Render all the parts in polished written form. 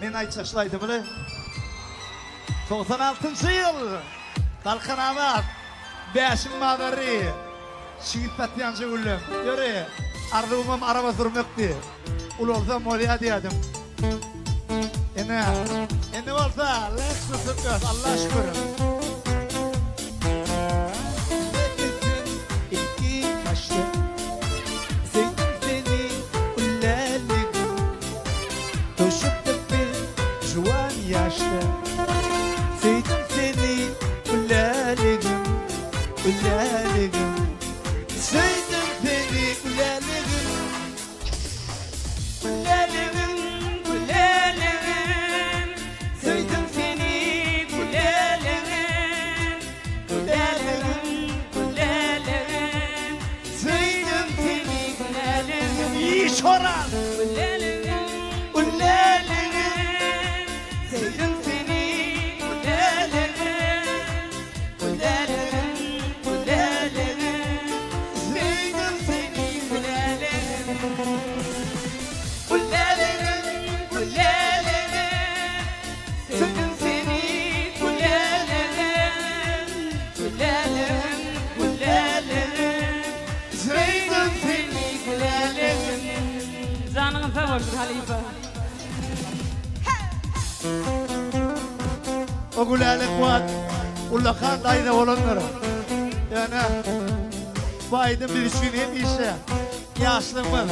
Men aýtjak şul aýdymy. 96-njy ýyl Balkanabat Bäşim bazary Çigit satýan jüwüllem. Ýöri, arzuwymam araba sürmekdi. Ulalsam bolýa diýýärdim. Ine, indi bolsa Lexus sürýäs, Alla şükür. Ilki başda söýdüm seni ullaligim Duşupdyk biz juwan ýaşda Söýdüm seni ullaligim, ullaligim Söýdüm seni ullaligim Gülälегim, gülälегim, Söýdüm seni gülälегim, Gülälегim, gülälегim, Söýdüm seni gülälегim. Iş horaz! Gülälегim, gülälегim, Söýdüm seni gülälегim, Gülälегim, gülälегim, Söýdüm seni gülälегim. Gülälегim, gülälегim, Söýdüm seni gülälегim, Gülälегim, gülälегim, Söýdüm seni gülälегim. Janyňyz sag bolsun halypa. O Gülälek Kuwat ullakan daýza bolandyr. Ýöne bu aýdym biz üçin hemişe ýaşlygymyz.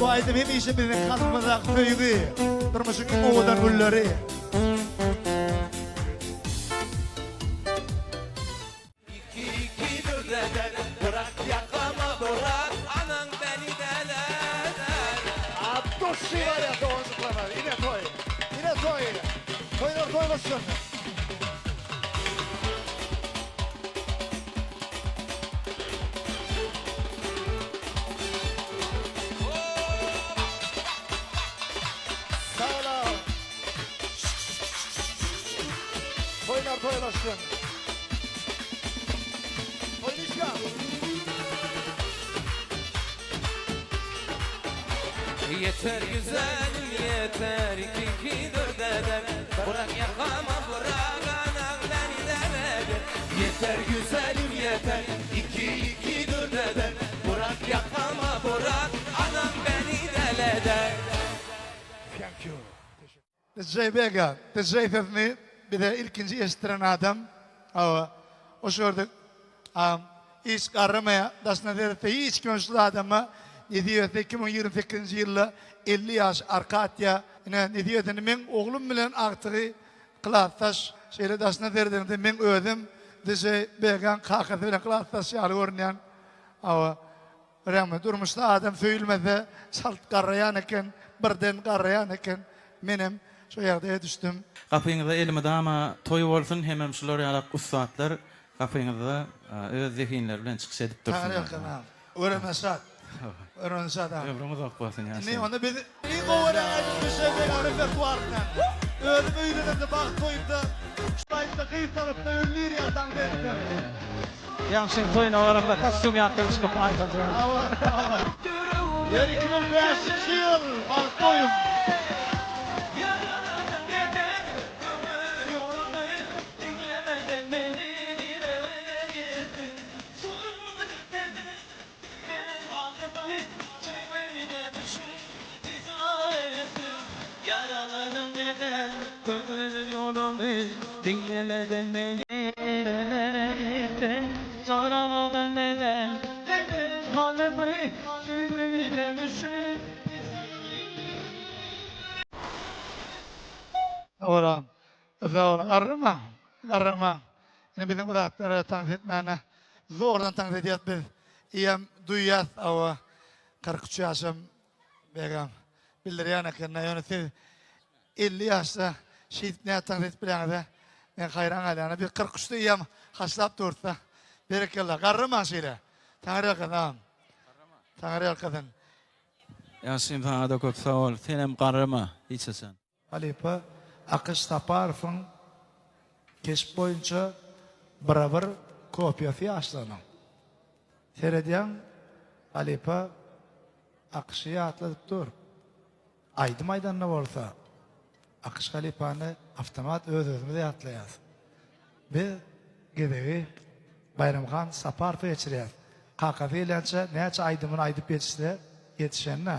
Bu aýdym hemişe biziň kalbymyzdaky söýgi, durmuşyň iň owadan gülleri. Iki iki dört eder Bırak yakama bırak Anan beni deli eder. At duşi barýar doganjyklarymyz. Ine toý. Ine toý. Toýlar toý bolsun. Sag boluň. Toýlar toýlaşsyn. Toýlyşka. Yeter güzelim yeter İki iki dört eder Bırak yakama bırak Anan beni deli eder Yeter güzelim yeter İki iki dört eder Bırak yakama bırak Anam beni deli eder Thank you. DJ Bega, DJ sesini bize ilkinji eşitdiren adam. Hawa, o şu ýerde hiç garramaýar, daşyna seretse hiç kim şul adama nesip etse 2028-nji ýylda 50 ýaş arka atýar. Ine, nesip etse meň oglum bilen agtygy klasdaş. Şeýle daşyna seredeniňde meň özüm DJ Begaň kakasy bilen klasdaş ýaly görünýän. Hawa. Görýäňmi, durmuşda adam söýülmese çalt garraýan eken, birden garraýan eken. Menem şo ýagdaýa düşdüm. Gapyňyzda elmydama toý bolsun hemem şular ýalak ussatlar gapyňyzda öz zehinleri bilen çykyş edip dursunlar. Taňryýalkasyn agam. Göreme şat. Göreme şat agam. Ömrüň uzak bolsun Indi ýaşaýyň. onda biz iň gowy görýän aýdym Düşen Bega repertuaryndan. Özüm öýlenemde bagt toýumda şu aýdymda gyz tarapda öldürýär tans etdim. Ýagşyň toýuna baramda kostýum ýatdan çykyp aýdajak. Ýer 2005-nji ýyl bagt toýum. Olam, sag boluň. Garramaň, garramaň. Ine biziň bu zatlara tans etmäne zordan tans edýäs biz. Eýýäm duýýas, hawa, 43 ýaşam begam bildirýän eken-dä, ýöne siz 50 ýaşda şeýdip nädip tans edip bilýäňiz-ä? Men haýran galýan. Biz 43-de eýýäm haşlap durus-da. Berekella, garramaň şeýle. Taňryýalkasyn agam. Taňryýalkasyn. Ýagşym saňada köp sag bol. Senem garrama hiç haçan. Halypa Akyş Saparowyň keşp boýunça bira-bir kopiýasy ýaşlygynyň. Seredýäň, halypa Akyşy ýatladyp dur. Aýdym aýdanda bolsa. Akyş halypany awtomat öz-özümiz ýatlaýas. Biz gezegi Baýramhan Saparowa geçirýäs. Kakasy gelýänçä näçe aýdymyny aýdyp ýetişse ýetişende.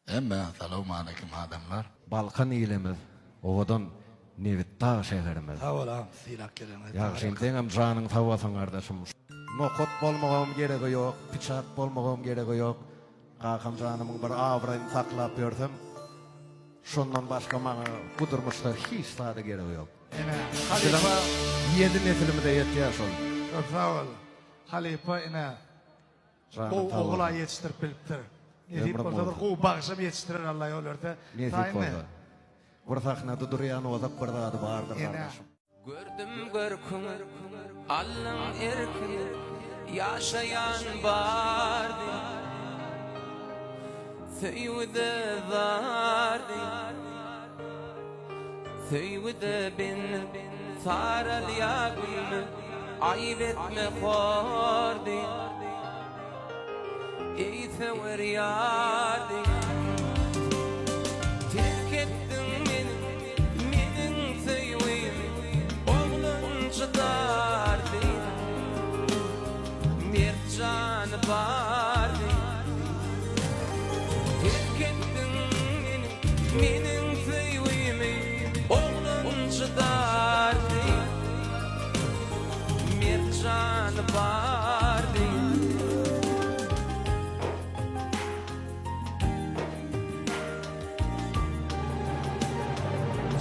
Hemmä salowmaleýkim adamlar. Balkan ilimiz, owadan Nebitdag şäherimiz. Sag bol agam sylap geleniňe Ýagşym seňem janyň sag bolsun gardaşym. Nokat bolmagam geregi ýok, pyçak bolmagam geregi ýok. Kakam janymyň bir abraýyny saklap ýörsem, şondan başga maňa bu durmuşda hiç zada geregi ýok. Ine halypa. Ýedi nesilimize ýetýär şol. Köp sag bol. Halypa ine Janyň Gowy sag ogul-a bolsun. ýetişdirip bilipdir. Nesip Ömrüň bolsa bir bolsun. gowy bagşam ýetişdirer Alla ýol berse. Nesip Taýynmy? bolsa. Bir sahnada durýan bolsak bir zady bardyr Ene. gardaşym. Gördüm görküňi, Allaň erkini, Ýaşaýan bardy. Söýgüde zardy. Söýgüde bende, saralýa günde, Aýyp etme hordy. Eý söwer ýardy. Terk etdiň meni, meniň söýgim, Oglan çydardy. Mert jany bardy. Terk etdiň meni, meniň söýgimi, Oglan çydardy. Mert jany bardy.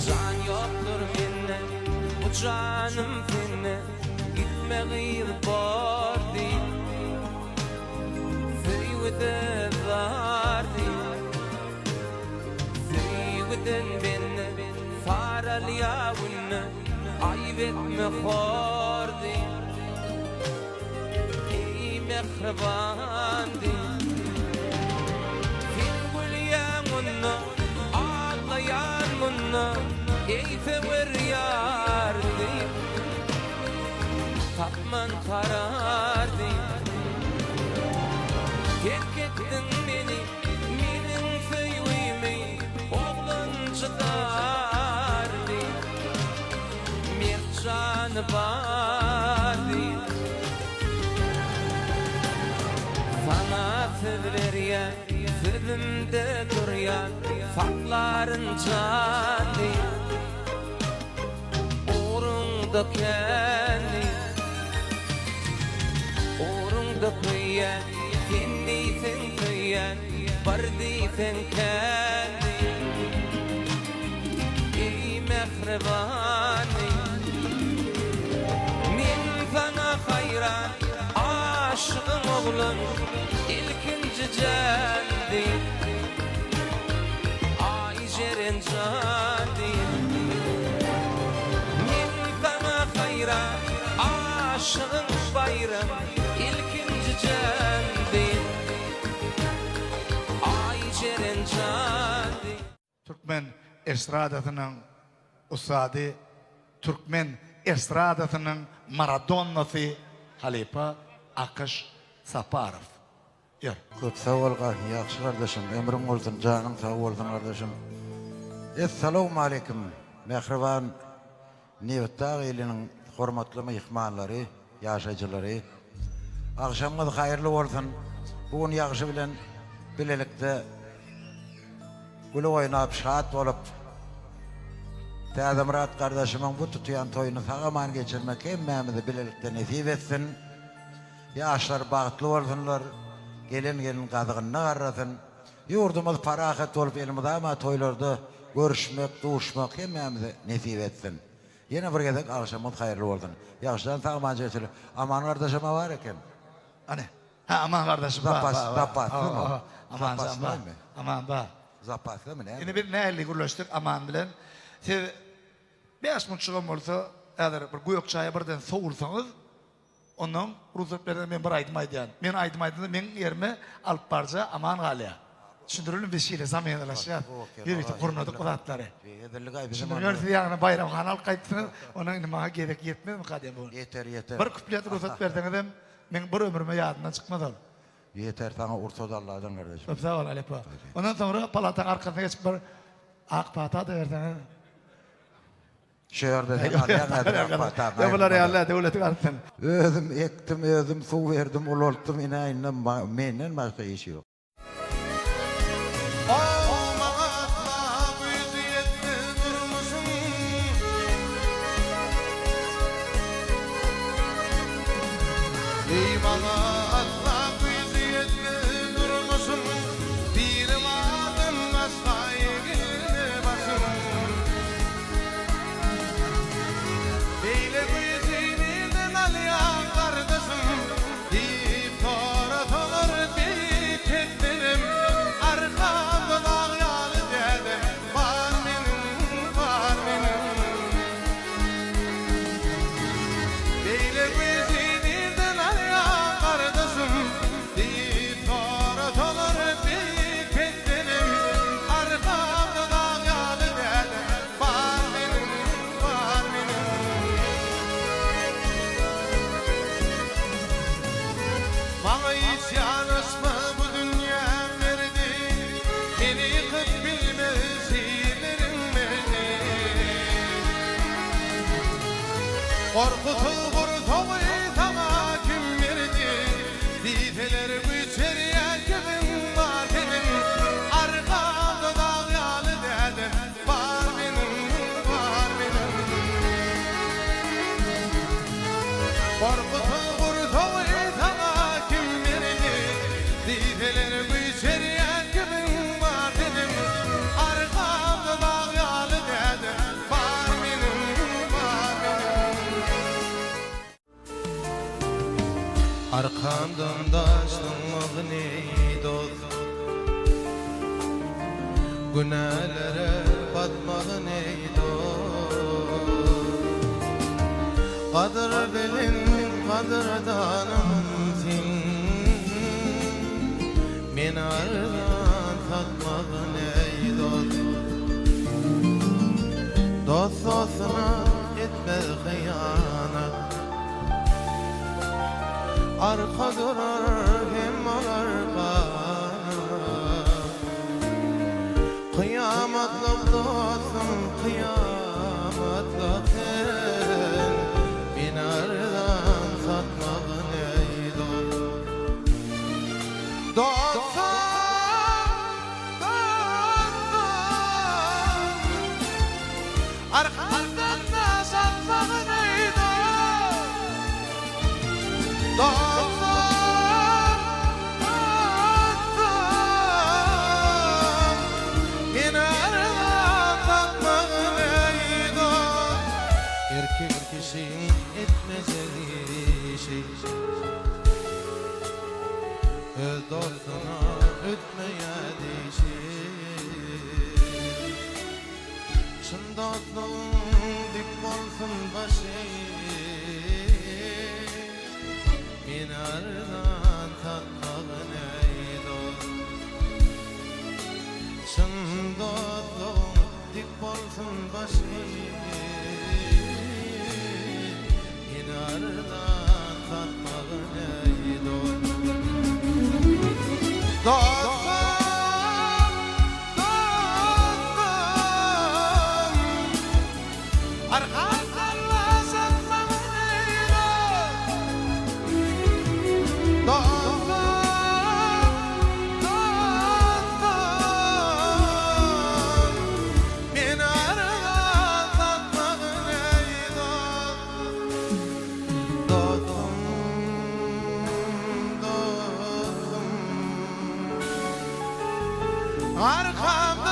Jan ýokdur mende, bu janym sende, Gitme gyz bor diýip. Söýgüde zar diýip. Söýgüden bende saralýa günde, Aýyp etme hor diýip. Eý mähriban diýip. Sen gülýäň onda, aglaýan munda, Eý söwer ýar diýip. Tapman karar diýip. Terk etdiň meni, meniň söýgimi, Oglan çydar diýip. Mert jany bar diýip. Saňa söz berýän, sözümde durýan, Saklaryn jan diýip. Ugruňda kendi, Ugruňda köýýän, Sen diýseň söýýän, Bar diýseň kendi. Eý mähribany, Men saňa haýran, Aşygyň oglan, Ilkinji jendi. Aý jeren jan diýip. Men saňa haýran, aşygyň baýram, Ilkinji jan diýip. Aý jeren jan diýip. Türkmen estradasynyň ussady, türkmen estradasynyň Maradonnasy halypa Akyş Saparow. Ýör. Köp sag bol ýagşy gardaşym ömrüň bolsun janyň sag bolsun gardaşym Essalawmaleýkim mähriban Nebitdag iliniň hormatly myhmanlary ýaşaýjylary agşamyňyz haýyrly bolsun bu gün ýagşy bilen bilelikde gülüp oýnap şat bolup Täzemyrat gardaşymyň bu tutýan toýuny sag-aman geçirmek hemmämize bilelikde nesip etsin. Ýaşlar bagtly bolsunlar, gelen gelin gazygynda garrasyn. Ýurdumyz parahat bolup elmydama toýlarda görüşmek, duşmak hemmämize nesip etsin. Ýene bir gezek agşamyňyz haýyrly bolsun. Ýagşydan sag-aman çeçil. Aman gardaşam-a bar eken. Hany. Hä Aman gardaşym bar, bar, bar. Zapaslymy ol? Aman jan bar. Aman bar. Zapaslymy näme? Indi biz nähili gürleşdik Aman bilen. Siz 5 munçugam bolsa häzir bir gök çaýa birden sowulsaňyz, Onnoň rugsat berseň men bir aýdym aýdýan. Men aýdym aýdanda meň ýerime alyp baryja Aman galýar. Düşündirelimi biz şeýle zamenalaşýas. Ýörite gurnadyk bu zatlary. Düşündirýän siz ýagny Baýram hany alyp gaýtdyňyz, onnoň indi maňa gezek ýetmezmika diýen bu. Ýeter ýeter. Bir kuplet rugsat berseňizem meň bir ömrüme ýadymdan çykmaz ol. Ýeter saňa ursat Alladan gardaşym. Köp sag bol Alepo. Ondan soňra palataň arkasyna geçip bir. Ak pata-da berseňiz. Şu ýerde sen alýaň häzir ak pataňy. Ýa bular ýaly döwleti galypsyn. Özüm ekdim, özüm suw berdim, ulaltdym, ine indem menden başga işi ýok. Maňa asla güýji ýetmez durmuşyň. Eý maňa asla güýji ýetmez durmuşyň. Biri bardan başga egilme başyň. Beýle güýji nirden alýaň gardaşym? Diýip sorasalar beýik etsenem, Arkamda dag ýaly dädem bar meniň, bar meniň. Beýle güýji nirden alýaň gardaşym? Diýip sorasalar beýik etsenem, Arkamda dag ýaly dädem bar meniň, bar meniň. Maňa hiç ýanaşma bu dünýä merdi, Meni ýykyp bilmez şirleriň merdi. Gorkusyz gursagy saňa kim berdi, Diýseler güýç berýän kimiň bar seniň, Arkamda dag ýaly dädem bar meniň, bar meniň. Gorkusyz gursagy saňa kim berdi, Diýseler güýç berýän kimiň bar seniň, Arkamda dag ýaly dädem bar meniň, bar meniň. Arkamdan daş zyňmagyň eý dost, Günälere batmagyn eý dost. Gadyr bilen gadyrdanym sen, Meni arzan satmagyn eý dost. Dost dostuna etmez hyýanat. Arka durar hem olar ganat. Kyýamatlyk dostum kyýamatlyk sen, Meni arzan satmagyn eý dost. Dostum, dostum, Arkamdan daş atmagyn eý dost. Dostum, dostum, Meni arzan satmagyn eý dost. Erkek kişiň etmejek işi, Öz dostuna ötmeýär dişi. Çyn dostlugyň dik bolsun başy, Meni arzan satmagyn eý dost. Çyn dostlugyň dik bolsun başy, Meni arzan satmagyn eý dost. Dostum, dostum, Arkamdan daş atmagyn eý dost. Dostum, dostum, Meni arzan satmagyn eý dost. Dostum, dostum, Arkamdan.